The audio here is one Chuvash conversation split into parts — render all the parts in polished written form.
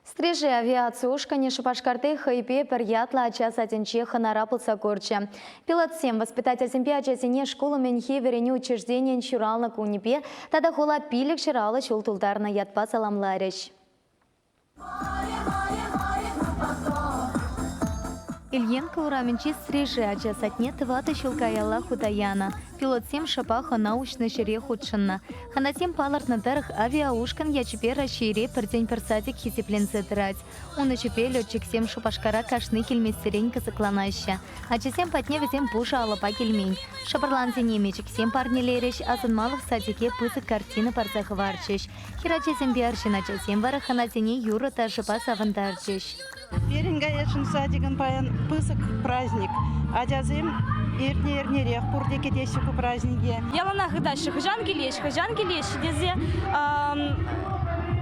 Стрижи авиаци ушкӑнӗ Шупашкарти хӑйпе пӗр ятлӑ ача садӗнче хӑнара пулса курчӗ. Пилотсем воспитательсемпе ачасене шкул умӗнхи вӗренӳ учрежденийӗн ҫуралнӑ кунӗпе тата хула 550 ҫул тултарнӑ ятпа саламларӗҫ. Ильинка урамӗнчи Стрижи ача садне тӑватӑ ҫул каялла хута янӑ. Пилотсем шӑпах ӑна уҫнӑ ҫӗре хутшӑннӑ. Хӑнасем палӑртнӑ тӑрӑх, авиаушкӑн ячӗпе Раҫҫейре пӗртен-пӗр садик хисепленсе тӑрать. Ун ӗҫӗпе летчиксем Шупашкара кашни килмессерен кӑсӑкланаҫҫӗ. Ачасем патне вӗсем пушӑ алӑпа килмен. Шӑпӑрлансене мечӗксем парнелерӗҫ, асӑнмалӑх садике пысӑк картина парса хӑварчӗҫ. Хӗрачасемпе арҫын ачасем вара хӑнасене юрӑ-ташӑпа савӑнтарчӗҫ. Пирӗн конечно, садикӑн паян пысӑк праздник. Ачасем иртнӗ эрнерех пурте кӗтеҫҫӗ ку празднике. Яланах ыйтаҫҫӗ, хӑҫан килеҫ, хӑҫан килеҫҫӗ тесе.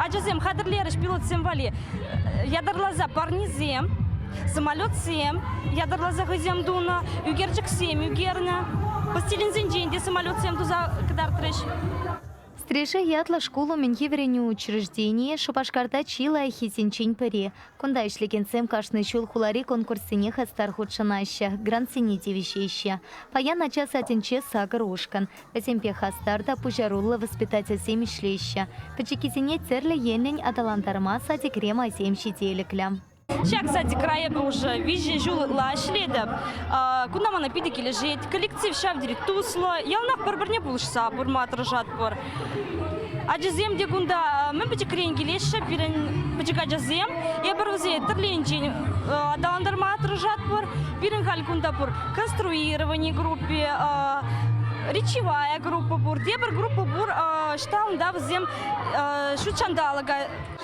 Ачасем хатӗрлерӗҫ пилотсем валли ятарласа парнесем, самолетсем ятарласа хӑйсем тунӑ, ӳкерчӗксем ӳкернӗ. Пластилинсенчен те самолетсем туса кӑтартрӗҫ. Стрижи ятлӑ шкул умӗнхи вӗренӳ учрежденийӗ Шупашкарта чи лайӑххисенчен пӗри. Кунта ӗҫлекенсем кашни ҫул хулари конкурссене хастар хутшӑнаҫҫӗ, грантсене тивӗҫеҫҫӗ. Паян ача садӗнче сакӑр ушкӑн. Вӗсемпе хастар та пуҫаруллӑ воспитательсем ӗҫлеҫҫӗ. Пӗчӗккисене тӗрлӗ енлӗн аталантарма садикре майсем ҫителӗклӗ. Ҫак садикра эпӗ уже виҫӗ ҫул ытла ӗҫлетӗп. Кунта мана питӗ килӗшет. Коллектив ҫав тери туслӑ. Яланах пӗр-пӗрне пулӑшса пырма тӑрӑшатпӑр. Ачасем те кунта мӗн пӗчӗкрен килеҫҫӗ, пирӗн пӗчӗк ачасем. Эпир вӗсене тӗрлӗ енчен аталантарма тӑрӑшатпӑр. Пирӗн халь кунта пур конструировани группи, речевая группа пур, тепӗр группа пур. Ӑҫта унта вӗсем ҫут ҫанталӑка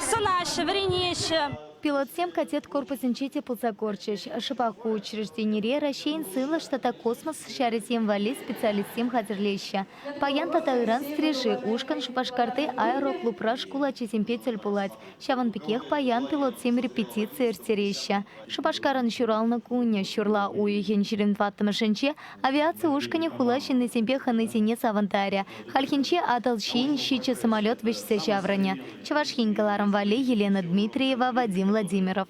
сӑнаҫҫӗ, вӗренеҫҫӗ. Пилотсем кадет корпусӗнче те пулса курчӗҫ. Шӑпах ку учрежденире Раҫҫейӗн сывлӑш тата космос ҫарӗсем валли специалистсем хатӗрлеҫҫӗ. Паян тата ыран Стрижи ушкӑн Шупашкарти аэроклубра шкул ачисемпе тӗл пулать. Ҫавӑн пекех паян пилотсем репетици ирттереҫҫӗ. Шупашкарӑн ҫуралнӑ кунӗ, ҫурла уйӑхӗн 24-мӗшӗнче, авиаци ушкӑнӗ хула ҫыннисемпе хӑнисене савӑнтарӗ. Хальхинче Атӑл ҫийӗн ҫичӗ самолет вӗҫсе ҫаврӑнӗ. Чӑваш Ен кӑларӑм валли Елена Дмитриева, Вадим Владимиров.